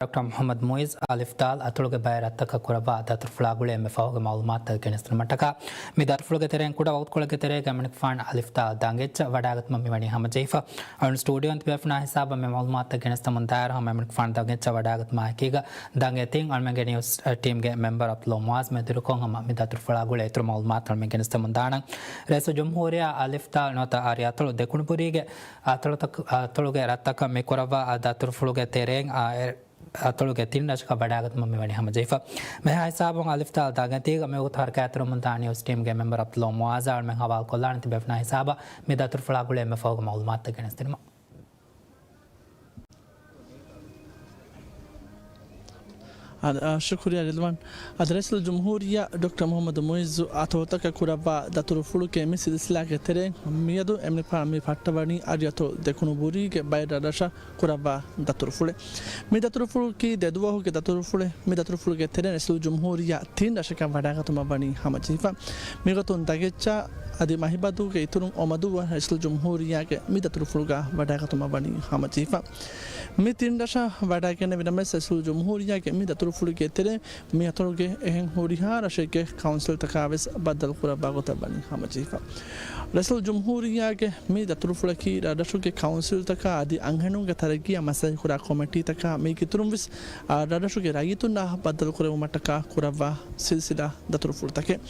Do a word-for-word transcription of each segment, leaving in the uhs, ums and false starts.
ޑޮކްޓަރ މުޙައްމަދު މުޢިއްޒު އަލިފް ދާލް އަތޮޅުގެ ބައެއް ރަށްތަކަށް ކުރައްވާ ދަތުރުފުޅާ ގުޅޭ އެންމެ ފަހުގެ މަޢުލޫމާތުތައް ގެނެސްދިނުމަށްޓަކާ، މި ދަތުރުފުޅުގެ ތެރެއިން ކުޑަ ވަގުތުކޮޅެއްގެ ތެރޭގަ އެމަނިކުފާނު އަލިފް ދާލް ދަނގެއްޗަށް ވަޑާގަތުމަށް މިވަނީ ހަމަޖެހިފަ. އަޅުން ސްޓޫޑިއޯން ތިބޭފުޅުންނާ ހިސާބަށް މި މަޢުލޫމާތުތައް ގެނެސްދެމުން ދާއިރު ހަމަ އެމަނިކުފާނު ދަނގެއްޗަށް ވަޑާގަތުމާ އެކީގަ ދަނގެތިން އަޅުމެންގެ ނިއުސް ޓީމްގެ މެމްބަރު ޢަބްދުﷲ މުޢާޒް މެދުވެރިކޮށް ހަމަ މި ދަތުރުފުޅާ ގުޅޭ އިތުރު މަޢުލޫމާތު އަޅުމެން ގެނެސްދެމުން ދާނަން. ރައީސުލްޖުމްހޫރިއްޔާ އަލިފް ދާލް ނުވަތަ އަރިއަތޮޅު ދެކުނުބުރީގެ އަތޮޅުތަކު-، އަތޮޅުގެ ރަށްތަކަށް މި ކުރައްވާ ދަތުރުފުޅުގެ ތެރެއިން، އާ، އެ އަތޮޅުގެ ތިން ރަށަކަށް ވަޑާގަތުމަށް މިވަނީ ހަމަޖެހިފަ. މިހާ ހިސާބުން އަލިފް ދާލް ދަނގެތީގަ މިވަގުތު ހަރަކާތްތެރިވަމުންދާ ނިއުސް ޓީމްގެ މެމްބަރު ޢަބްދުﷲ މުޢާޒް އަޅުމެން ހަވާލުކޮށްލާނެ ތިބޭފުޅުންނާ ހިސާބަށް މި ދަތުރުފުޅާ ގުޅޭ އެންމެ ފަހުގެ މަޢުލޫމާތުތައް ގެނެސްދިނުމަށް. އާ، އާ، ޝުކުރިއްޔާ ރިޟްވާން. އަދި ރައީސުލްޖުމްހޫރިއްޔާ ޑޮކްޓަރ މުޙައްމަދު މުޢިއްޒު އަތޮޅުތަކަށް ކުރައްވާ ދަތުރުފުޅުގެ މި ސިލްސިލާގެ ތެރެއިން މިއަދު އެމަނިކުފާނު މި ފައްޓަވަނީ އަރިއަތޮޅު ދެކުނުބުރީގެ ބައެއް ރަށްރަށަށް ކުރައްވާ ދަތުރުފުޅެއް. މި ދަތުރުފުޅަކީ ދެދުވަހުގެ ދަތުރުފުޅެއް. މި ދަތުރުފުޅުގެ ތެރެއިން ރައީސުލްޖުމްހޫރިއްޔާ ތިން ރަށަކަށް ވަޑާގަތުމަށް ވަނީ ހަމަޖެހިފަ. މިގޮތުން ދަނގެއްޗާ އަދި މަހިބަދޫގެ އިތުރުން އޮމަދޫއަށް ރައީސުލްޖުމްހޫރިއްޔާގެ މި ދަތުރުފުޅުގަ ވަޑާގަތުމަށް ވަނީ ހަމަޖެހިފަ. މި ތިން ރަށަށް ވަޑާގެންނެވި ނަމަވެސް ރައީސުލްޖުމްހޫރިއްޔާގެ މި ދަތުރުފުޅުގެ ތެރެއިން މި އަތޮޅުގެ އެހެން ހުރިހާ ރަށެއްގެ ކައުންސިލްތަކާ ވެސް ބައްދަލު ކުރައްވާ ގޮތަށް ވަނީ ހަމަޖެހިފަ. ރައީސުލްޖުމްހޫރިއްޔާގެ މި ދަތުރުފުޅަކީ ރަށްރަށުގެ ކައުންސިލްތަކާ އަދި އަންހެނުންގެ ތަރައްގީއަށް މަސައްކަތްކުރާ ކޮމިޓީތަކާ މީގެއިތުރުން ވެސް، އާ، ރަށްރަށުގެ ރައްޔިތުންނާ ބައްދަލުކުރެއްވުމަށްޓަކާ ކުރައްވާ ސިލްސިލާ ދަތުރުފުޅުތަކެއް.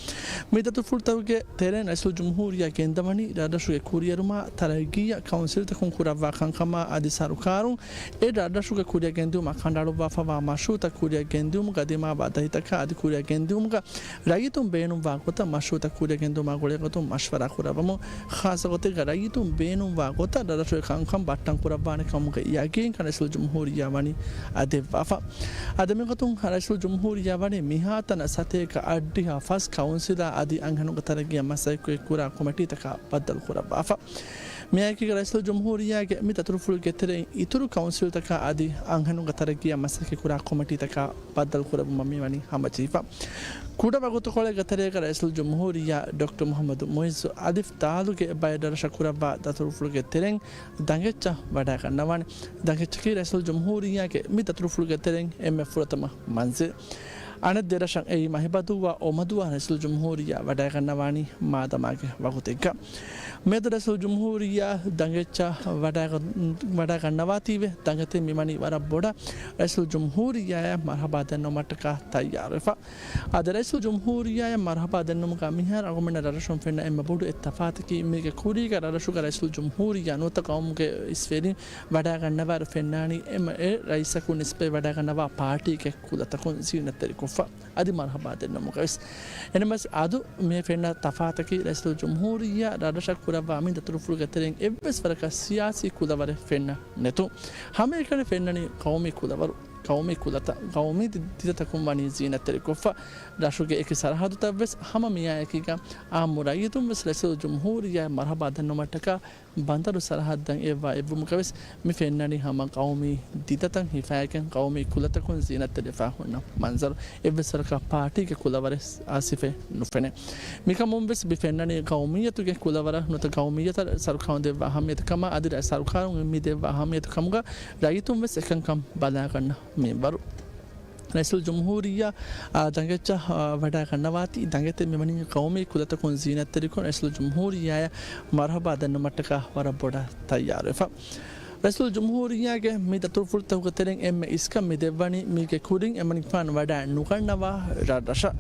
މި ދަތުރުފުޅުތަކުގެ ތެރެއިން ރައީސުލްޖުމްހޫރިއްޔާ ގެންދަވަނީ ރަށްރަށުގެ ކުރިއެރުމާ ތަރައްގީއަށް ކައުންސިލްތަކުން ކުރައްވާ ކަންކަމާ އަދި ސަރުކާރުން އެ ރަށްރަށުގެ ކުރިއަށް ގެންދިއުމަށް ކަނޑައަޅުއްވާފައިވާ މަޝްރޫޢުތައް ކުރިއަށް ގެންދިއުމުގަ ދިމާވާ ދަތިތަކާ އަދި ކުރިއަށް ގެންދިއުމުގަ ރައްޔިތުން ބޭނުންވާ ގޮތަށް މަޝްރޫޢުތައް ކުރިއަށް ގެންދިއުމާ ގުޅޭ ގޮތުން މަޝްވަރާ ކުރައްވަމުން، ޚާއްޞަ ގޮތެއްގަ ރައްޔިތުން ބޭނުންވާ ގޮތަށް ރަށްރަށުގެ ކަންކަން ބައްޓަން ކުރައްވާނެ ކަމުގެ ޔަގީންކަން ރައީސުލްޖުމްހޫރިއްޔާ ވަނީ ދެއްވާފަ. އަދި މިގޮތުން ރައީސުލްޖުމްހޫރިއްޔާ ވަނީ މިހާތަނަށް ސަތޭކަ އަށްޑިހަ ފަސް ކައުންސިލާ އަދި އަންހެނުންގެ ތަރައްގީއަށް މަސައްކަތް ކުރާ ކޮމިޓީތަކާ ބައްދަލު ކުރައްވާފަ. މިއާއެކީގަ ރައީސުލްޖުމްހޫރިއްޔާގެ މި ދަތުރުފުޅުގެ ތެރެއިން އިތުރު ކައުންސިލްތަކާ އަދި އަންހެނުންގެ ތަރައްގީއަށް މަސައްކަތް ކުރާ ކޮމިޓީތަކާ ބައްދަލު ކުރެއްވުމަށް މިވަނީ ހަމަޖެހިފަ. ކުޑަ ވަގުތުކޮޅެއްގެ ތެރޭގަ ރައީސުލްޖުމްހޫރިއްޔާ ޑޮކްޓަރ މުޙައްމަދު މުޢިއްޒު އަލިފް ދާލުގެ ބައެއް ރަށަށް ކުރައްވާ ދަތުރުފުޅުގެ ތެރެއިން ދަނގެއްޗަށް ވަޑާގަންނަވާނެ. ދަނގެއްޗަކީ ރައީސުލްޖުމްހޫރިއްޔާގެ މި ދަތުރުފުޅުގެ ތެރެއިން އެންމެ ފުރަތަމަ މަންޒިލް. އަނެއް ދެ ރަށަށް އެއީ މަހިބަދޫއާ އޮމަދޫއާ ރައީސުލްޖުމްހޫރިއްޔާ ވަޑާގަންނަވާނީ މާދަމާގެ ވަގުތެއްގަ. މިއަދު ރައީސުލްޖުމްހޫރިއްޔާ ދަނގެއްޗަށް ވަޑާގަ-، ވަޑާގަންނަވާތީވެ، ދަނގެތިން މިވަނީ ވަރަށް ބޮޑަށް ރައީސުލްޖުމްހޫރިއްޔާއަށް މަރުޙަބާ ދެންނެވުމަށްޓަކާ ތައްޔާރުވެފަ. އަދި ރައީސުލްޖުމްހޫރިއްޔާއަށް މަރުޙަބާ ދެންނެވުމުގަ މިހާރު އަޅުގަނޑުމެންނަށް ރަށްރަށުން ފެންނަ އެންމެ ބޮޑު އެއް ތަފާތަކީ، މީގެ ކުރީގަ ރަށްރަށުގަ ރައީސުލްޖުމްހޫރިއްޔާ ނުވަތަ ޤައުމުގެ އިސްވެރިން ވަޑާގަންނަވާއިރު ފެންނާނީ އެ ރައީސަކު ނިސްބަތް ވަޑާގަންނަވާ ޕާޓީގެ ކުލަތަކުން ޒީނަތްތެރިކޮށްފަ. އަދި މަރުޙަބާ ދެންނެވުމުގަވެސް. އެނަމަވެސް އަދު މި ފެންނަ ތަފާތަކީ ރައީސުލްޖުމްހޫރިއްޔާ ރަށްރަށަށް ކުރައްވާ މި ދަތުރުފުޅުގެ ތެރެއިން އެއްވެސް ވަރަކަށް ސިޔާސީ ކުލަވަރެއް ފެންނަ ނެތުން. ހަމައެކަނި ފެންނަނީ ޤައުމީ ކުލަވަރު، ޤައުމީ ކުލަތައް، ޤައުމީ ދި-، ދިދަތަކުން ވަނީ ޒީނަތްތެރިކޮށްފަ. ރަށުގެ އެކި ސަރަހައްދުތައްވެސް ހަމަ މިއާއެކީގަ އާއްމު ރައްޔިތުންވެސް ރައީސުލްޖުމްހޫރިއްޔާއަށް މަރުޙަބާ ދެންނެވުމަށްޓަކާ ބަނދަރު ސަރަހައްދަށް އެއްވާ އެއްވުމުގަވެސް މި ފެންނަނީ ހަމަ ޤައުމީ ދިދަތައް ހިފައިގެން، ޤައުމީ ކުލަތަކުން ޒީނަތްތެރިވެފަ ހުންނަ މަންޒަރު. އެއްވެސް ވަރަކަށް ޕާޓީގެ ކުލަވަރެއް ސިފައެއް ނުފެނޭ. މިކަމުންވެސް މި ފެންނަނީ ޤައުމިއްޔަތުގެ ކުލަވަރަށް ނުވަތަ ޤައުމިއްޔަތަށް ސަރުކާރުން ދެއްވާ އަހައްމިޔަތު ކަމަށް. އަދި ސަރުކާރުން މި ދެއްވާ އަހައްމިޔަތު ކަމުގަ ރައްޔިތުންވެސް އެކަންކަން ބަލާގަންނަ މިންވަރު. ރައީސުލްޖުމްހޫރިއްޔާ، އާ، ދަނގެއްޗަށް، އާ، ވަޑާގަންނަވާތީ ދަނގެތެއް މިވަނީ ޤައުމީ ކުލަތަކުން ޒީނަތްތެރިކޮށް ރައީސުލްޖުމްހޫރިއްޔާއަށް މަރުޙަބާ ދެންނުމަށްޓަކާ ވަރަށް ބޮޑަށް ތައްޔާރުވެފަ. ރައީސުލްޖުމްހޫރިއްޔާގެ މި ދަތުރުފުޅުތަކުގެ ތެރެއިން އެންމެ އިސްކަން މި ދެއްވަނީ މީގެ ކުރިން އެމަނިކުފާނު ވަޑާ ނުގަންނަވާ ރަށްރަށަށް.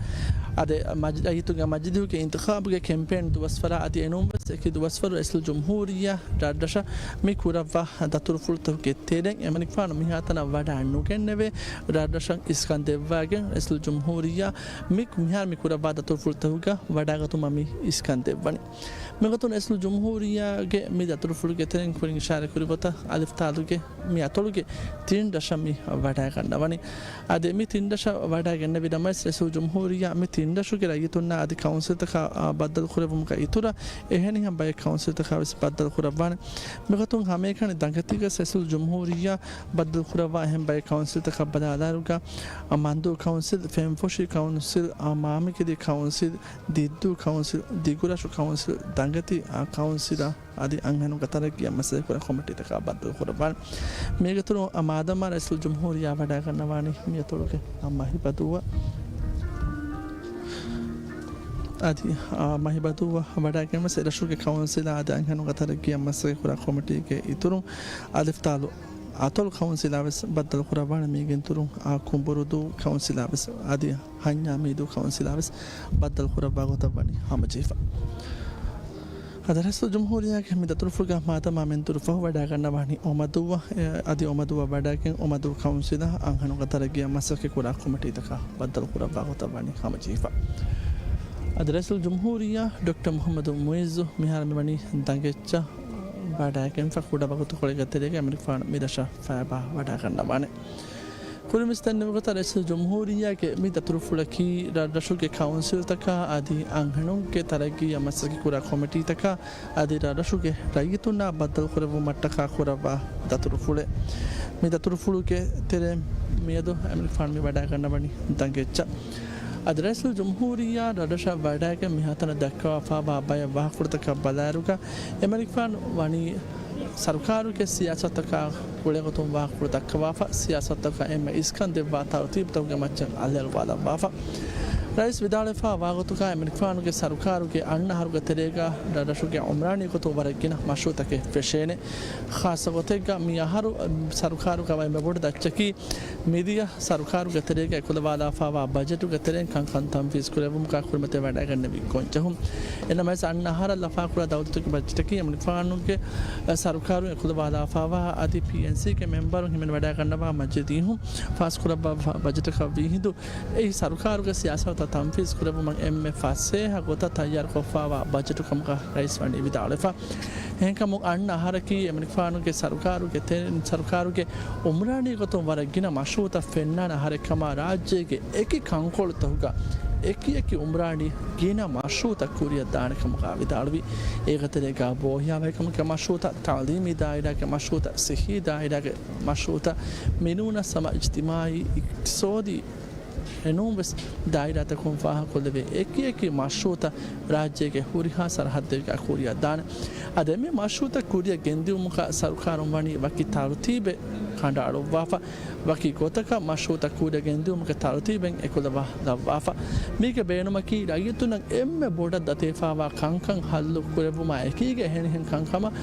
އަދި މަޖި-، ރައްޔިތުންގެ މަޖިލީހުގެ އިންތިޚާބުގެ ކެމްޕޭން ދުވަސްވަރާ އަދި އެނޫންވެސް އެކި ދުވަސްވަރު ރައީސުލްޖުމްހޫރިއްޔާ ރަށްރަށަށް މި ކުރައްވާ ދަތުރުފުޅުތަކުގެ ތެރެއިން އެމަނިކުފާނު މިހާތަނަށް ވަޑާ ނުގެންނެވޭ ރަށްރަށަށް އިސްކަން ދެއްވާގެން ރައީސުލްޖުމްހޫރިއްޔާ މި-، މިހާރު މި ކުރައްވާ ދަތުރުފުޅުތަކުގަ ވަޑާގަތުމަށް މި އިސްކަން ދެއްވަނީ. މިގޮތުން ރައީސުލްޖުމްހޫރިއްޔާގެ މި ދަތުރުފުޅުގެ ތެރެއިން ކުރިން އިޝާރަތްކުރި ގޮތަށް އަލިފް ދާލުގެ މި އަތޮޅުގެ ތިން ރަށަށް މި ވަޑާގަންނަވަނީ. އަދި މި ތިން ރަށަށް ވަޑާގެންނެވި ނަމަވެސް ރައީސުލްޖުމްހޫރިއްޔާ މި ތިން ރަށުގެ ރައްޔިތުންނާ އަދި ކައުންސިލްތަކާ، އާ، ބައްދަލު ކުރެއްވުމުގަ އިތުރަށް އެހެނިހެން ބައެއް ކައުންސިލްތަކާ ވެސް ބައްދަލު ކުރައްވާނެ. މިގޮތުން ހަމައެކަނި ދަނގެތީގަ ރައީސުލްޖުމްހޫރިއްޔާ ބައްދަލު ކުރައްވާ އެހެން ބައެއް ކައުންސިލްތަކަށް ބަލާލާއިރުގަ، އާ، މަންދޫ ކައުންސިލް، ފެންފުށި ކައުންސިލް، އާ، މާމިކިލި ކައުންސިލް، ދިއްދޫ ކައުންސިލް، ދިގުރަށު ކައުންސިލް، ދަނގެތި، އާ، ކައުންސިލާ އަދި އަންހެނުންގެ ތަރައްގީއަށް މަސައްކަތްކުރާ ކޮމިޓީތަކާ ބައްދަލުކުރައްވާނެ. މީގެއިތުރުން މާދަމާ ރައީސުލްޖުމްހޫރިއްޔާ ވަޑައިގަންނަވާނީ މިއަތޮޅުގެ މަހިބަދޫއަށް. އަދި، އާ، މަހިބަދޫއަށް ވަޑައިގެން ވެސް އެރަށުގެ ކައުންސިލާ އަދި އަންހެނުންގެ ތަރައްގީއަށް މަސައްކަތްކުރާ ކޮމިޓީގެ އިތުރުން އަލިފްތާލު އަތޮޅު ކައުންސިލާ ވެސް ބައްދަލުކުރައްވާނެ. މީގެއިތުރުން އާ ކުނބުރުދޫ ކައުންސިލާ ވެސް އަދި ހަންޏާމީދޫ ކައުންސިލާ ވެސް ބައްދަލުކުރައްވާ ގޮތަށް ވަނީ ހަމަޖެހިފަ. އަދި ރައީސުލްޖުމްހޫރިއްޔާގެ މި ދަތުރުފުޅުގަ މާދަމާ މެންދުރު ފަހު ވަޑައިގަންނަވާނީ އޮމަދޫއަށް، އެ، އަދި އޮމަދޫއަށް ވަޑައިގެން އޮމަދޫ ކައުންސިލާ އަންހެނުންގެ ތަރައްގީއަށް މަސައްކަތްކުރާ ކޮމިޓީތަކާ ބައްދަލުކުރައްވާ ގޮތަށް ވަނީ ހަމަޖެހިފަ. އަދި ރައީސުލްޖުމްހޫރިއްޔާ ޑޮކްޓަރ މުޙައްމަދު މުޢިއްޒު މިހާރު މިވަނީ ދަނގެއްޗަށް ވަޑައިގެންފަ. ކުޑަ ވަގުތުކޮޅެއްގެ ތެރޭގަ އެމަނިކުފާނު މި ރަށަށް ފައިބާ ވަޑައިގަންނަވާނެ. ކުރިންވެސް ދެންނެވި ގޮތަށް ރައީސުލްޖުމްހޫރިއްޔާގެ މި ދަތުރުފުޅަކީ ރަށްރަށުގެ ކައުންސިލްތަކާ އަދި އަންހެނުންގެ ތަރައްގީއަށް މަސައްކަތްކުރާ ކޮމިޓީތަކާ އަދި ރަށްރަށުގެ ރައްޔިތުންނާ ބައްދަލުކުރެއްވުމަށްޓަކާ ކުރައްވާ ދަތުރުފުޅެއް. މި ދަތުރުފުޅުގެ ތެރެއިން މިއަދު އެމަނިކުފާނު މި ވަޑައިގަންނަވަނީ ދަނގެއްޗަށް. އަދި ރައީސުލްޖުމްހޫރިއްޔާ ރަށްރަށަށް ވަޑައިގެން މިހާތަނަށް ދައްކަވާފައިވާ ބައެއް ވާހަކަފުޅުތަކާ ބަލާއިރުގަ، އެމަނިކުފާނު ވަނީ ސަރުކާރުގެ ސިޔާސަތުތަކާ ގުޅޭގޮތުން ވާހަކަފުޅު ދައްކަވާފަ، ސިޔާސަތުތަކަށް އެންމެ އިސްކަން ދެއްވާ ތަރުތީބުތަކުގެ މައްޗަށް އަލިއަޅުވާލައްވާފަ. ރައީސް ވިދާޅުވެފައިވާ ގޮތުގަ އެމަނިކުފާނުގެ ސަރުކާރުގެ އަންނަ އަހަރުގެ ތެރޭގަ ރަށްރަށުގެ އުމްރާނީ ގޮތުން ވަރަށް ގިނަ މަޝްރޫޢުތަކެއް ފެށޭނެ. ޚާއްޞަ ގޮތެއްގަ މި އަހަރު ސަރުކާރުގަ ވައި މެބޮޑު ދައްޗަކީ މިދިޔަ ސަރުކާރުގެ ތެރޭގަ އެކުލަވާލާފައިވާ ބަޖެޓުގެ ތެރެއިން ކަންކަން ތަންފީޒު ކުރެއްވުމުގަ ކުރިމަތިވެ ވަޑައިގެންނެވި ގޮންޖެހުން. އެނަމަވެސް އަންނަ އަހަރަށް ލަފާކުރާ ދައުލަތުގެ ބަޖެޓަކީ އެމަނިކުފާނުގެ ސަރުކާރުން އެކުލަވާލާފައިވާ އަދި ޕީއެންސީގެ މެމްބަރުން ހިމެނި ވަޑައިގަންނަވާ މަޖިލީހުން ފާސްކުރައްވާ ބަޖެޓަކަށް ވީހިނދު އެއީ ސަރުކާރުގެ ސިޔާސަތުތައް ތަންފީޒު ކުރެއްވުމަށް އެންމެ ފަސޭހަ ގޮތަށް ތައްޔާރުކޮށްފައިވާ ބަޖެޓު ކަމުގަ ރައީސް ވަނީ ވިދާޅުވެފަ. އެހެންކަމުން އަންނަ އަހަރަކީ އެމަނިކުފާނުގެ ސަރުކާރުގެ ތެ-، ސަރުކާރުގެ އުމްރާނީ ގޮތުން ވަރަށް ގިނަ މަޝްރޫޢުތައް ފެންނާނެ އަހަރެއް ކަމަށް ރާއްޖޭގެ އެކި ކަންކޮޅުތަކުގަ އެކި އެކި އުމްރާނީ ގިނަ މަޝްރޫޢުތައް ކުރިއަށް ދާނެ ކަމުގަ ވިދާޅުވި. އޭގެ ތެރޭގަ ބޯހިޔާވަހިކަމުގެ މަޝްރޫޢުތައް، ތަޢުލީމީ ދާއިރާގެ މަޝްރޫޢުތައް، ޞިއްޙީ ދާއިރާގެ މަޝްރޫޢުތައް، މިނޫނަސް ހަމަ އިޖްތިމާޢީ، އިޤްތިޞާދީ، އެނޫންވެސް ދާއިރާތަކުން ފާހަގަކޮށްލެވޭ އެކި އެކި މަޝްރޫޢުތައް ރާއްޖޭގެ ހުރިހާ ސަރަހައްދެއްގަ ކުރިއަށް ދާނެ. އަދި އެންމެ މަޝްރޫޢުތައް ކުރިއަށް ގެންދިއުމުގަ ސަރުކާރުން ވަނީ ވަކި ތަރުތީބެއް ކަނޑައަޅުއްވާފަ، ވަކި ގޮތަކަށް މަޝްރޫޢުތައް ކުރިއަށް ގެންދިއުމުގެ ތަރުތީބެއް އެކުލަވާލައްވާފަ. މީގެ ބޭނުމަކީ ރައްޔިތުންނަށް އެންމެ ބޮޑަށް ދަތިވެފައިވާ ކަންކަން ހައްލު ކުރެއްވުމާ އެކީގަ އެހެނިހެން ކަންކަމަށް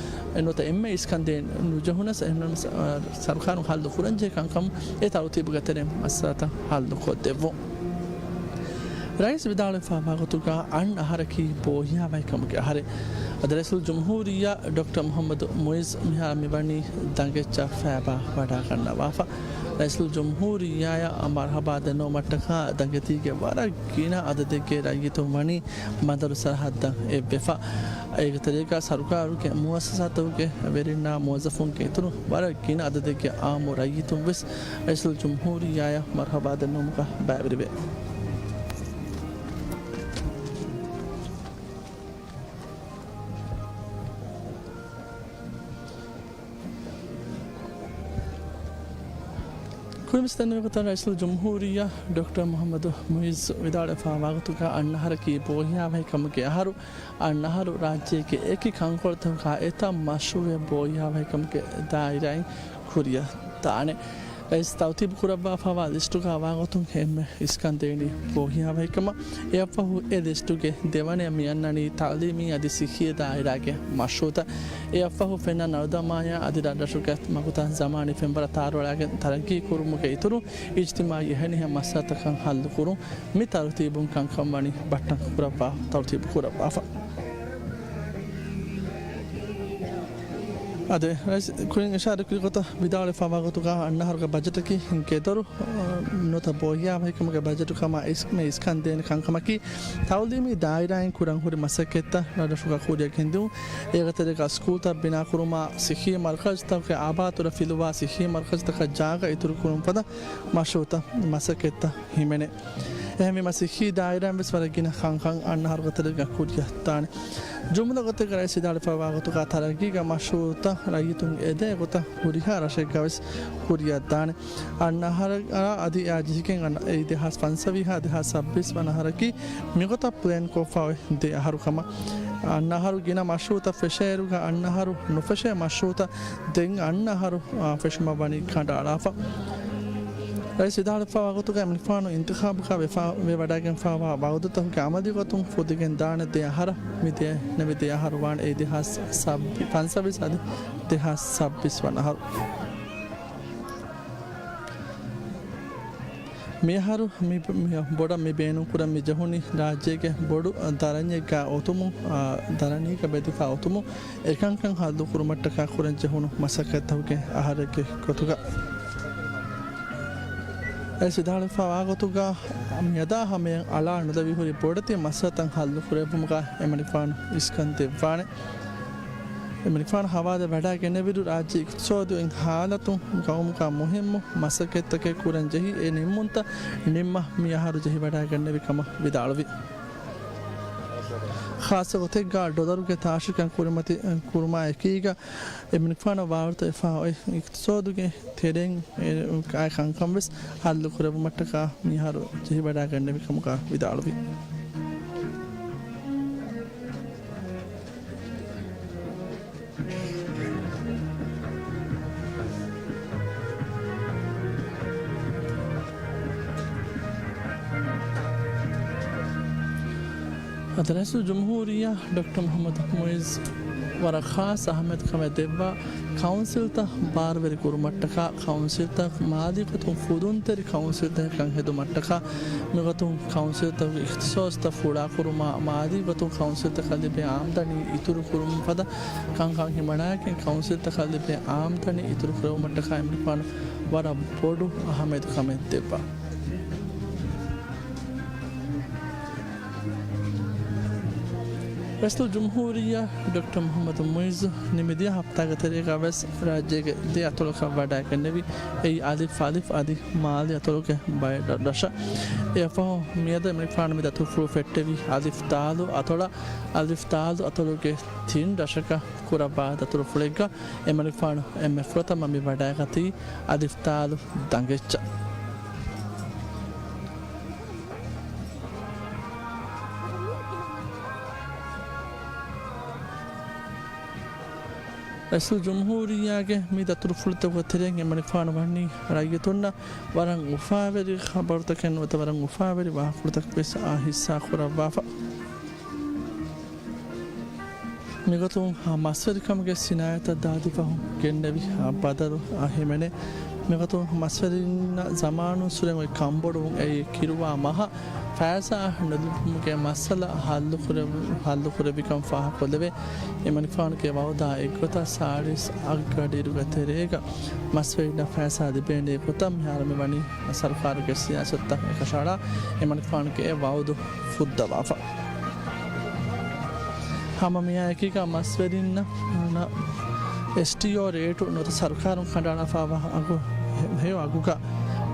ނުވަތަ އެންމެ އިސްކަން ދޭން ނުޖެހުނަސް އެހެންނަމަ ސަ-، ސަރުކާރުން ހައްލު ކުރަންޖެހޭ ކަންކަމުން އެ ތަރުތީބުގެ ތެރެއިން މައްސަލަތައް ހައްލު ކޮށްދެއްވުން. ރައީސް ވިދާޅުވެފައިވާ ގޮތުގަ އަންނަ އަހަރަކީ ބޯހިޔާވަހިކަމުގެ އަހަރެއް. އަދި ރައީސުލްޖުމްހޫރިއްޔާ ޑޮކްޓަރ މުޙައްމަދު މުޢިއްޒު މިހާރު މިވަނީ ދަނގެއްޗަށް ފައިބާ ވަޑައިގަންނަވާފަ. ރައީސުލްޖުމްހޫރިއްޔާއަށް މަރުޙަބާ ދެންނެވުމަށްޓަކާ ދަނގެތީގެ ވަރަށް ގިނަ އަދަދެއްގެ ރައްޔިތުން ވަނީ ބަނދަރު ސަރަހައްދަށް އެއްވެފަ. އޭގެ ތެރޭގަ ސަރުކާރުގެ މުއައްސަސާތަކުގެ ވެރިންނާ މުވައްޒަފުންގެ އިތުރު ވަރަށް ގިނަ އަދަދެއްގެ އާއްމު ރައްޔިތުން ވެސް ރައީސުލްޖުމްހޫރިއްޔާއަށް މަރުޙަބާ ދެންނެވުމުގަ ބައިވެރިވޭ. ކުރިންވެސް ދެންނެވި ގޮތަށް ރައީސުލްޖުމްހޫރިއްޔާ ޑޮކްޓަރ މުޙައްމަދު މުޢިއްޒު ވިދާޅުވެފައިވާ ގޮތުގަ އަންނަ އަހަރަކީ ބޯހިޔާވަހިކަމުގެ އަހަރު. އަންނަ އަހަރު ރާއްޖޭގެ އެކި ކަންކޮޅުތަކުގަ އެތައް މަޝްރޫޢެއް ބޯހިޔާވަހިކަމުގެ ދާއިރާއިން ކުރިއަށް ދާނެ. ރައީސް ތަރުތީބު ކުރައްވާފައިވާ ލިސްޓުގަ ވާގޮތުން އެންމެ އިސްކަން ދޭނީ ބޯހިޔާވަހިކަމަށް. އެއަށްފަހު އެ ލިސްޓުގެ ދެވަނަޔަށް މި އަންނަނީ ތަޢުލީމީ އަދި ޞިއްޙީ ދާއިރާގެ މަޝްރޫޢުތައް. އެއަށްފަހު ފެންނަ ނަރުދަމާޔާ އަދި ރަށްރަށުގެ މަގުތައް ޒަމާނީ ފެންވަރަށް ތާރުއަޅާގެން ތަރައްގީ ކުރުމުގެ އިތުރުން އިޖްތިމާޢީ އެހެނިހެން މައްސަލަތަކަށް ހައްލު ކުރުން. މި ތަރުތީބުން ކަންކަން ވަނީ ބައްޓަން ކުރައްވާ، ތަރުތީބު ކުރައްވާފަ. އަދި ރައީސް ކުރިން އިޝާރަތް ކުރި ގޮތަށް ވިދާޅުވެފައިވާ ގޮތުގަ އަންނަ އަހަރުގެ ބަޖެޓަކީ ގެދޮރު، އަ، ނުވަތަ ބޯހިޔާވަހިކަމުގެ ބަޖެޓު ކަމަށް އިސް-، މި އިސްކަން ދޭނެ ކަންކަމަކީ ތަޢުލީމީ ދާއިރާއިން ކުރަން ހުރި މަސައްކަތްތައް ރަށްރަށުގަ ކުރިއަށް ގެންދިއުން. އޭގެ ތެރޭގަ ސްކޫލްތައް ބިނާކުރުމާ، ޞިއްޙީ މަރުކަޒުތަކުގެ އާބާތުރަ ފިލުވާ، ޞިއްޙީ މަރުކަޒުތަކަށް ޖާގަ އިތުރުކުރުން ފަދަ މަޝްރޫޢުތައް މަސައްކަތްތައް ހިމެނޭ. އެހެންވީމަ ސިއްހީ ދާއިރާއިން ވެސް ވަރަށް ގިނަ ކަންކަން އަންނަ އަހަރުގެ ތެރޭގަ ކުރިއަށްދާނެ. ޖުމްލަ ގޮތެއްގަ ރައީސް ވިދާޅުވެފައިވާ ގޮތުގަ ތަރައްގީގެ މަޝްރޫއުތައް ރައްޔިތުން އެދޭ ގޮތަށް ހުރިހާ ރަށެއްގަ ވެސް ކުރިއަށްދާނެ. އަންނަ އަހަރާ އަދި އެއާ ޖެހިގެން އަންނަ އެއީ ދެހާސް ފަންސަވީހާ ދެހާސް ސައްބީސް ވަނަ އަހަރަކީ މިގޮތަށް ޕްލޭން ކޮށްފަ އޮތް ދެ އަހަރު ކަމަށް. އަންނަ އަހަރު ގިނަ މަޝްރޫއުތައް ފެށޭއިރުގަ އަންނަ އަހަރު ނުފެށޭ މަޝްރޫއުތައް ދެން އަންނަ އަހަރު، އާ، ފެށުމަށް ވަނީ ކަނޑައަޅާފަ. ރައީސް ވިދާޅުވެފައިވާ ގޮތުގަ އެމަނިކުފާނު އިންތިޚާބުގަ ވެފަ-، ވެވަޑައިގެންފައިވާ ވައުދުތަކުގެ އަމަލީ ގޮތުން ފުދިގެން ދާނެ ދެ އަހަރަށް މި ދެ-، ނެވި ދެ އަހަރު ވާނެ އެއީ ދެހާސް ސައްބީ-، ފަންސަވީސް އަދި ދެހާސް ސައްބީސް ވަނަ އަހަރު. މިއަހަރު މި، މި ބޮޑަށް މި ބޭނުންކުރަން މި ޖެހުނީ ރާއްޖޭގެ ބޮޑު ދަރަނިއެއްގަ އޮތުމުން، އާ، ދަރަނީގަ ބެދިފަ އޮތުމުން އެކަންކަން ހައްލު ކުރުމަށްޓަކާ ކުރަން ޖެހުނު މަސައްކަތްތަކުގެ އަހަރެއްގެ ގޮތުގަ. އެ ވިދާޅުވެފައިވާ ގޮތުގަ މިއަދާ ހަމަޔަށް އަޅާ ނުލެވި ހުރި ބޮޑެތި މައްސަލަތައް ހައްލު ކުރެއްވުމުގަ އެމަނިކުފާނު އިސްކަން ދެއްވާނެ. އެމަނިކުފާނު ހަވާލުވެވަޑައިގެންނެވިއިރު ރާއްޖޭ އިޤްތިޞާދު އިން ހާލަތު ގައުމުގަ މުހިއްމު މަސައްކަތްތަކެއް ކުރަން ޖެހި އެ ނިންމުންތައް ނިންމަ މި އަހަރު ޖެހިވަޑައިގެންނެވި ކަމަށް ވިދާޅުވި. ޚާއްޞަ ގޮތެއްގަ ޑޮލަރުގެ ތާށިކަން ކުރިމަތި ކުރުމާ އެކީގަ އެމަނިކުފާނަށް ވާރުތަ ވެފަ އޮތް އިޤްތިޞާދުގެ ތެރެއިން އެ އާ ކަންކަން ވެސް ހައްލު ކުރެއްވުމަށްޓަކާ މިހާރު ޖެހިވަޑައިގެންނެވި ކަމުގަ ވިދާޅުވި. އަދި ރައީސުލްޖުމްހޫރިއްޔާ ޑޮކްޓަރ މުޙައްމަދު މުޢިއްޒު ވަރަށް ޚާއްޞަ އަހައްމިޔަތު ކަމެއް ދެއްވާ، ކައުންސިލްތައް ބާރުވެރި ކުރުމަށްޓަކާ، ކައުންސިލްތައް މާލީ ގޮތުން ފުދުންތެރި ކައުންސިލްތަކަކަށް ހެދުމަށްޓަކާ، މިގޮތުން ކައުންސިލްތަކުގެ އިޚްތިޞާޞްތައް ފުޅާކުރުމާ، މާލީ ގޮތުން ކައުންސިލްތަކަށް ލިބޭ އާމްދަނީ އިތުރު ކުރުމުން ފަދަ ކަންކަން ހިމަނާގެން، ކައުންސިލްތަކަށް ލިބޭ އާމްދަނީ އިތުރު ކުރެއްވުމަށްޓަކާ އެމަނިކުފާނު ވަރަށް ބޮޑު އަހައްމިޔަތު ކަމެއް ދެއްވާ. ރައީސުލްޖުމްހޫރިއްޔާ ޑޮކްޓަރ މުޙައްމަދު މުޢިއްޒު ނިމި ދިޔަ ހަފްތާގެ ތެރޭގަ ވެސް ރާއްޖޭގެ ދެ އަތޮޅަކަށް ވަޑައިގެންނެވި. އެއީ އަލިފް އަލިފް އަދި މާލީ އަތޮޅުގެ ބައެއް ރަށަށް. އެއަށްފަހު މިއަދު އެމަނިކުފާނު މި ދަތުރުފުޅު ފެއްޓެވީ އަލިފް ދާލު އަތޮޅަށް. އަލިފް ދާލު އަތޮޅުގެ ތިން ރަށަކަށް ކުރައްވާ ދަތުރުފުޅެއްގަ އެމަނިކުފާނު އެންމެ ފުރަތަމަ މި ވަޑައިގަތީ އަލިފް ދާލު ދަނގެއްޗަށް. ރައީސުލްޖުމްހޫރިއްޔާގެ މި ދަތުރުފުޅުތަކުގެ ތެރެއިން އެމަނިކުފާނު ވަނީ ރައްޔިތުންނަށް ވަރަށް އުފާވެރި ޚަބަރުތަކެއް ނުވަތަ ވަރަށް އުފާވެރި ވާހަކަފުޅުތަކެއް ވެސް އާ ހިއްސާ ކުރައްވާފަ. މިގޮތުން މަސްވެރިކަމުގެ ސިނާއަތަށް ދާދިފަހު ގެންނެވި ބަދަލު ހިމެނޭ. މިގޮތުން މަސްވެރިންނަށް ޒަމާނުން ސުރެން އޮތް ކަންބޮޑުވުން އެއީ ކިރުވާ މަހަށް ފައިސާ ނުލިބުމުގެ މައްސަލަ ހައްލު ކުރެވި-، ހައްލު ކުރެއްވިކަން ފާހަގަކޮށްލެވޭ. އެމަނިކުފާނުގެ ވައުދާ އެއްގޮތަށް ސާޅީސް އަށް ގަޑިއިރުގެ ތެރޭގަ މަސްވެރިންނަށް ފައިސާ ލިބޭނެ ގޮތަށް މިހާރު މިވަނީ ސަރުކާރުގެ ސިޔާސަތުތައް އެކަށައަޅާ އެމަނިކުފާނުގެ ވައުދު ފުއްދަވާފަ. ހަމަ މިއާއެކީގަ މަސްވެރިންނަށް އެސްޓީއޯ ރޭޓު ނުވަތަ ސަރުކާރުން ކަނޑައަޅާފައިވާ އަގު، ހެޔޮ އަގުގަ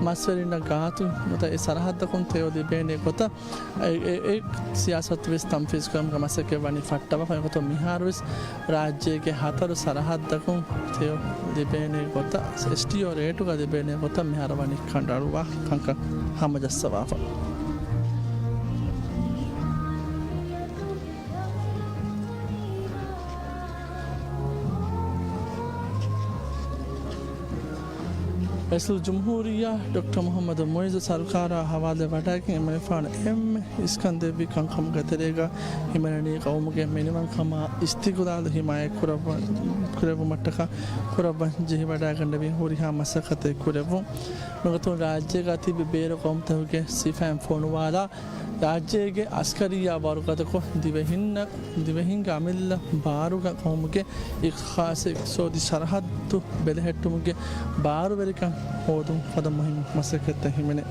މަސްވެރިންނަށް ގާތު ނުވަތަ އެ ސަރަހައްދަކުން ތެޔޮ ލިބޭނެ ގޮތަށް އެ، އެ، އެ ސިޔާސަތު ވެސް ތަންފީޒު ކުރުމުގެ މަސައްކަތް ވަނީ ފައްޓަވާފަ. އެގޮތުން މިހާރު ވެސް ރާއްޖޭގެ ހަތަރު ސަރަހައްދަކުން ތެޔޮ ލިބޭނެ ގޮތަށް، އެސްޓީއޯ ރޭޓުގަ ލިބޭނެ ގޮތަށް މިހާރު ވަނީ ކަނޑައަޅުވާ ކަންކަން ހަމަޖައްސަވާފަ. ރައީސުލްޖުމްހޫރިއްޔާ ޑޮކްޓަރ މުޙައްމަދު މުޢިއްޒު ސަރުކާރާ ހަވާލުވެވަޑައިގެން އެމަނިކުފާނު އެންމެ އިސްކަން ދެއްވި ކަންކަމުގެ ތެރޭގަ ހިމެނެނީ ޤައުމުގެ މިނިވަންކަމާ އިސްތިޤުލާލު ހިމާޔަތް ކުރައްވަ-، ކުރެއްވުމަށްޓަކާ ކުރައްވަން ޖެހިވަޑައިގަންނެވި ހުރިހާ މަސައްކަތެއް ކުރެއްވުން. މިގޮތުން ރާއްޖޭގަ ތިބި ބޭރު ޤައުމުތަކުގެ ސިފައިން ފޮނުވާލާ، ރާއްޖޭގެ އަސްކަރިއްޔާ ވަރުގަދަކޮށް، ދިވެހިންނަށް، ދިވެހިންގެ އަމިއްލަ ބާރުގަ ޤައުމުގެ އިޚްތިޞާޞީ އިޤްތިޞާދީ ސަރަހައްދު ބެލެހެއްޓުމުގެ ބާރުވެރިކަން ހޯދުން ފަދަ މުހިންމު މަސައްކަތްތައް ހިމެނޭ.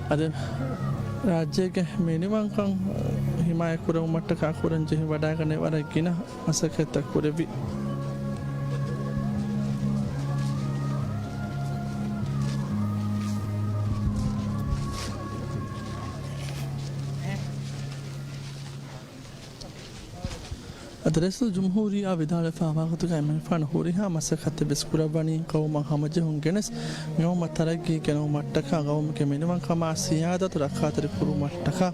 އަދި ރާއްޖޭގެ މިނިވަންކަން ހިމާޔަތް ކުރެވުމަށްޓަކާ ކުރަން ޖެހި ވަޑައިގަނެވި ވަރަށް ގިނަ މަސައްކަތްތައް ކުރެއްވި. ރައީސުލްޖުމްހޫރިއްޔާ ވިދާޅުވެފައިވާ ވާހަކަތަކުގައި އެމަނިކުފާނު ހުރިހާ މަސައްކަތެއް ވެސް ކުރައްވަނީ ޤައުމަށް ހަމަޖެހުން ގެނެސް، ޤައުމަށް ތަރައްގީ ގެނައުމަށްޓަކާ، ޤައުމުގެ މިނިވަންކަމާ ސިޔާދަތު ރައްކާތެރި ކުރުމަށްޓަކާ.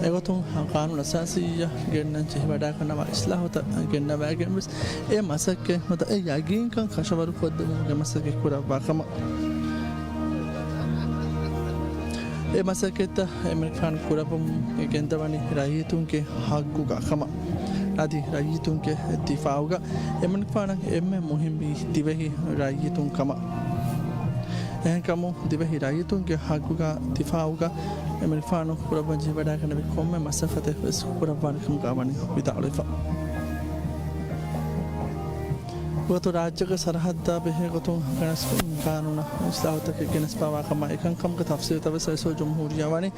އެގޮތުން ޤާނޫނު އަސާސީއަށް ގެންނަން ޖެހިވަޑައިގަންނަވާ އިސްލާހުތައް ގެންނަވައިގެން ވެސް އެ މަސައްކަތް ނުވަތަ އެ ޔަގީންކަން ކަށަވަރުކޮށްދެވުމުގެ މަސައްކަތް ކުރައްވާ ކަމަށް. އެ މަސައްކަތްތައް އެމަނިކުފާނު ކުރައްވަމުން ގެންދަވަނީ ރައްޔިތުންގެ ޙައްޤުގަ ކަމަށް. އަދި ރައްޔިތުންގެ ދިފާޢުގަ އެމަނިކުފާނަށް އެންމެ މުހިއްމީ ދިވެހި ރައްޔިތުން ކަމަށް. އެހެންކަމުން ދިވެހި ރައްޔިތުންގެ ޙައްޤުގަ ދިފާޢުގަ އެމަނިކުފާނު ކުރައްވަން ޖެހިވަޑައިގަންނަވި ކޮންމެ މަސައްކަތެއް ވެސް ކުރައްވާނެ ކަމުގަ ވަނީ ވިދާޅުވެފަ. ނުވަތަ ރާއްޖޭގެ ސަރަޙައްދާ ބެހޭ ގޮތުން ގެނެސް ޤާނޫނަށް އިސްލާހުތަކެއް ގެނެސްފައިވާ ކަމާ އެކަންކަމުގެ ތަފްޞީލުތައް ވެސް ރައީސުލްޖުމްހޫރިއްޔާ ވަނީ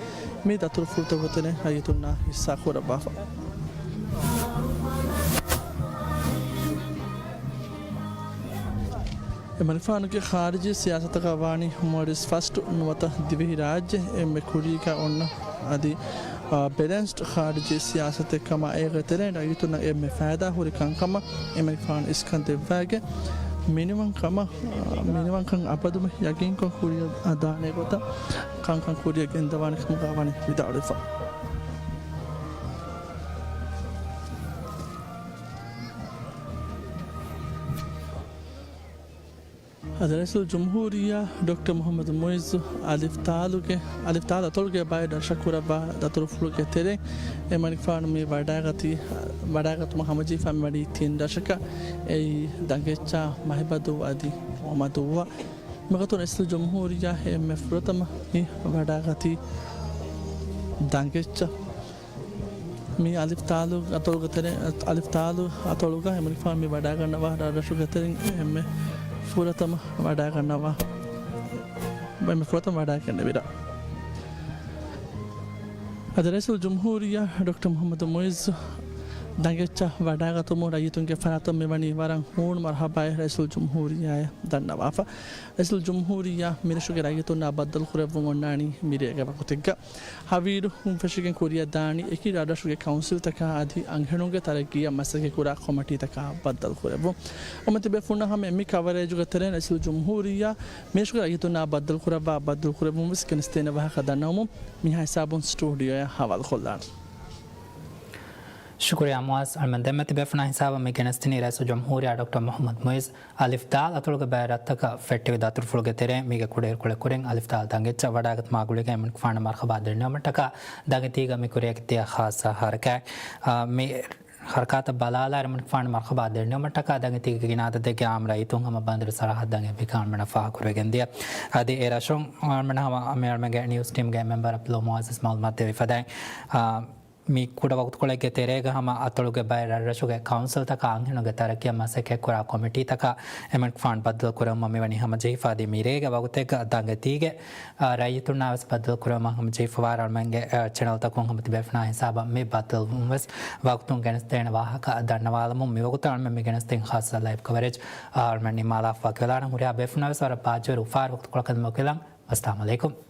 މި ދަތުރުފުޅުތަކުގެ ތެރެއިން ރައްޔިތުންނާ ހިއްސާ ކުރައްވާފަ. އެމަނިކުފާނުގެ ޚާރިޖީ ސިޔާސަތަކަށް ވާނީ މޯލްޑިވްސް ފަސްޓު ނުވަތަ ދިވެހި ރާއްޖެ އެންމެ ކުރީގަ އޮންނަ އަދި، އާ، ބެލެންސްޑް ޚާރިޖީ ސިޔާސަތެއް ކަމަށް. އޭގެ ތެރެއިން ރައްޔިތުންނަށް އެންމެ ފައިދާ ހުރި ކަންކަމަށް އެމަނިކުފާނު އިސްކަން ދެއްވައިގެން މިނިވަންކަމަށް، އާ، މިނިވަންކަން އަބަދުމެ ޔަގީންކޮށް ކުރިއަށް ދާނެ ގޮތަށް ކަންކަން ކުރިއަށް ގެންދަވާނެ ކަމުގަ ވަނީ ވިދާޅުވެފަ. އަދި ރައީސުލްޖުމްހޫރިއްޔާ ޑޮކްޓަރ މުޙައްމަދު މުޢިއްޒު އަލިފް ދާލުގެ، އަލިފް ދާލު އަތޮޅުގެ ބައެއް ރަށަށް ކުރައްވާ ދަތުރުފުޅުގެ ތެރެއިން އެމަނިކުފާނު މި ވަޑައިގަތީ، ވަޑައިގަތުމަށް ހަމަޖެހިފަ މިވަނީ ތިން ރަށަކަށް. އެއީ ދަނގެއްޗާ، މަހިބަދޫ އަދި މަދޫއަ. މިގޮތުން ރައީސުލްޖުމްހޫރިއްޔާ އެންމެ ފުރަތަމަ މި ވަޑައިގަތީ ދަނގެއްޗަށް. މި އަލިފް ދާލު އަތޮޅުގެ ތެރެ، އަލިފް ދާލު އަތޮޅުގަ އެމަނިކުފާނު މި ވަޑައިގަންނަވާ ރަށްރަށުގެ ތެރެއިން އެންމެ ފުރަތަމަ ވަޑައިގަންނަވާ، އެންމެ ފުރަތަމަ ވަޑައިގެންނެވި ރަށް. އަދި ރައީސުލްޖުމްހޫރިއްޔާ ޑޮކްޓަރ މުޙައްމަދު މުޢިއްޒު ދަނގެއްޗަށް ވަޑައިގަތުމުން ރައްޔިތުންގެ ފަރާތުން މިވަނީ ވަރަށް ހޫނު މަރުޙަބާއެއް ރައީސުލްޖުމްހޫރިއްޔާއަށް ދަންނަވާފަ. ރައީސުލްޖުމްހޫރިއްޔާ މިރަށުގެ ރައްޔިތުންނާ ބައްދަލުކުރެއްވުން އޮންނާނީ މިރޭގެ ވަގުތެއްގަ. ހަވީރު ފެށިގެން ކުރިއަށް ދާނީ އެކި ރަށްރަށުގެ ކައުންސިލްތަކާ އަދި އަންހެނުންގެ ތަރައްގީއަށް މަސައްކަތްކުރާ ކޮމިޓީތަކާ ބައްދަލުކުރެއްވުން. އުއްމަތި ބޭފުޅުންނާ ހަމަ މި ކަވަރޭޖުގެ ތެރެއިން ރައީސުލްޖުމްހޫރިއްޔާ މިރަށުގެ ރައްޔިތުންނާ ބައްދަލުކުރައްވާ ބައްދަލުކުރެއްވުން ވެސް ގެނެސްދޭނެ ވާހަކަ ދަންނަވަމުން މިހާ ހިސާބުން ސްޓޫޑިއޯއަށް ހަވާލުކޮށްލާނަން. ޝުކުރިއްޔާ މުޢާޒް. އަޅުމެން ދެންމެ ތިބޭފުޅުންނާ ހިސާބަށް މި ގެނެސްދިނީ ރައީސުލްޖުމްހޫރިއްޔާ ޑޮކްޓަރ މުޙައްމަދު މުޢިއްޒު އަލިފް ދާލް އަތޮޅުގެ ބައެއް ރަށްތަކަށް ފެއްޓެވި ދަތުރުފުޅުގެ ތެރެއިން މީގެ ކުޑައިރުކޮޅެއް ކުރިން އަލިފް ދާލް ދަނގެއްޗަށް ވަޑައިގަތުމާ ގުޅިގެން އެމަނިކުފާނަށް މަރުޙަބާ ދެންނެވުމަށްޓަކާ ދަނގެތީގަ މި ކުރިއަށް ދިޔަ ޚާއްޞަ ޙަރަކާތް. އާ، މި ޙަރަކާތަށް ބަލާލާ އެމަނިކުފާނަށް މަރުޙަބާ ދެންނެވުމަށްޓަކާ ދަނގެތީގެ ގިނަ އަދަދެއްގެ އާއްމު ރައްޔިތުން ހަމަ ބަނދުރު ސަރަޙައްދަށް އެއްވި ކަމަށް އަޅުމެންނަށް ފާހަގަކުރެވިގެން ދިޔަ. އަދި އެ ރަށުން އަޅުމެން ހަމަ މި އަޅުމެންގެ ނިއުސް ޓީމްގެ މެމްބަރ އަބްދުﷲ މުޢައްޒަޒް މަޢުލޫމާތު ދެވި ފަދައިން، އާ، މި ކުޑަ ވަގުތުކޮޅެއްގެ ތެރޭގަ ހަމަ އަތޮޅުގެ ބައެއް ރަށްރަށުގެ ކައުންސިލްތަކާ އަންހެނުންގެ ތަރައްގީއަށް މަސައްކަތްކުރާ ކޮމިޓީތަކާ އެމަނިކުފާނު ބައްދަލުކުރެވުމަށް މިވަނީ ހަމަޖެހިފަ. އަދި މިރޭގެ ވަގުތެއްގަ ދަނގެތީގެ، އާ، ރައްޔިތުންނާ ވެސް ބައްދަލުކުރެވުމަށް ހަމަޖެހިފަވާ އަޅުމެންގެ، އާ، ޗެނަލްތަކުން ހަމަ ތިބޭފުޅުންނާ ހިސާބަށް މި ބައްދަލުވުން ވެސް ވަގުތުން ގެނެސްދޭނެ ވާހަކަ ދަންނަވާލަމުން މިވަގުތު އަޅުމެން މި ގެނެސްދިން ޚާއްޞަ ލައިވް ކަވަރޭޖް، އާ، އަޅުމެން ނިންމާލާފަ ވަކިވެލާނަން. ހުރިހާ ބޭފުޅުންނަށް ވެސް ވަރަށް ބާއްޖަވެރި އުފާވެރި ވަގުތުކޮޅަކަށް ދެމަކިލަން. އައްސަލާމު ޢަލައިކުމް.